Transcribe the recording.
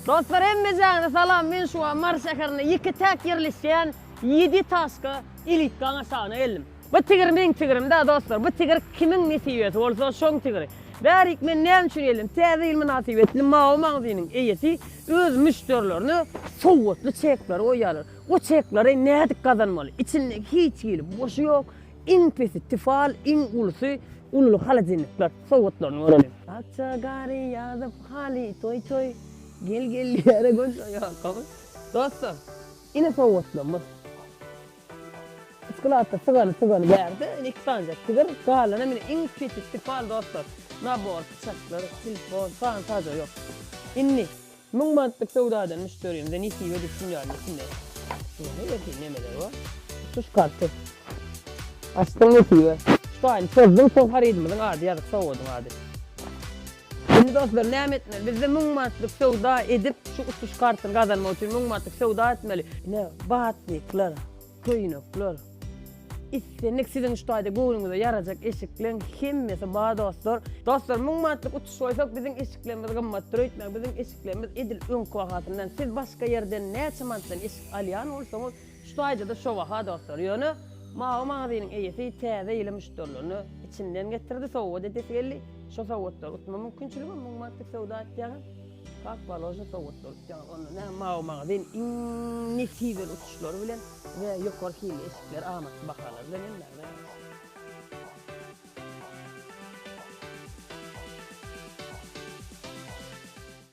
Dostlar hemmejaňyza salam men şu wagt Mary şäherinde ýeke täk ýerleşýän ýedi taşka elitkaň aşagyna geldim. Bu tigir meň tigrim da dostlar bu tigir kimiň nesibesi bolsa şoň tigiri. Bärik men näme üçin geldim täze ýyl mynasybetli Mawy magzynyň eýesi öz müşderilerine sowgatly çekleri goýýarlar. O çekleri nädip gazanmaly içinde hiç hili boşy ýok iň pesi tifal iň ulusy ululy holodilnikler sowgatlaryny göreliň. Akja gary ýazyp haly toý toý gel gel ýere göç oýa Dostlar ine sowgatlarymyz. Skladda sygany sygany bärde ine iki sanyjak tigir galanam ine iň pesi tifal dostlar. Nabor pyçaklar telefon san sajagy ýok. Indi Müň manatlyk söwdadan müşderimize nesibe edip şunýaly içinde nähili nemeler bar. Tutuş karty. Açdyň nesibe. Şu taýyny çözdüň soň harydymyzyň ady ýazyk sowgadyň ady. Indi dostlar näme etmeli? Bizde müň manatlyk söwda edip şu utuş kartyny gazanmak üçin müň manatlyk söwda etmeli. Ine batnikler, köýnekler. Islendik siziň şu taýda göwnüňize ýarajak eşikleň hemmesi bar dostlar. Dostlar müň manatlyk utuş goýsak biziň eşiklerimiz gymmatdyr öýtmäň biziň eşiklerimiz edil öňki bahasyndan siz başga ýerden näçe manatdan eşik alýan bolsaňyz şu taýdada şo baha dostlar ýöne Mawy magazynyň eýesi täze ýyly müşderilerine içinden getirdi sowgat edesi geldi şo sowgatlary utma mümkinçiligem müň manatlyk söwda etýäňiz kak položno sowgatlary utýaňyz onda näme Mawy magazyn iň nesibeli utuşlary bilen we ýokary hilli eşikler amatly bahalar bilen hemmäňize garaşýar.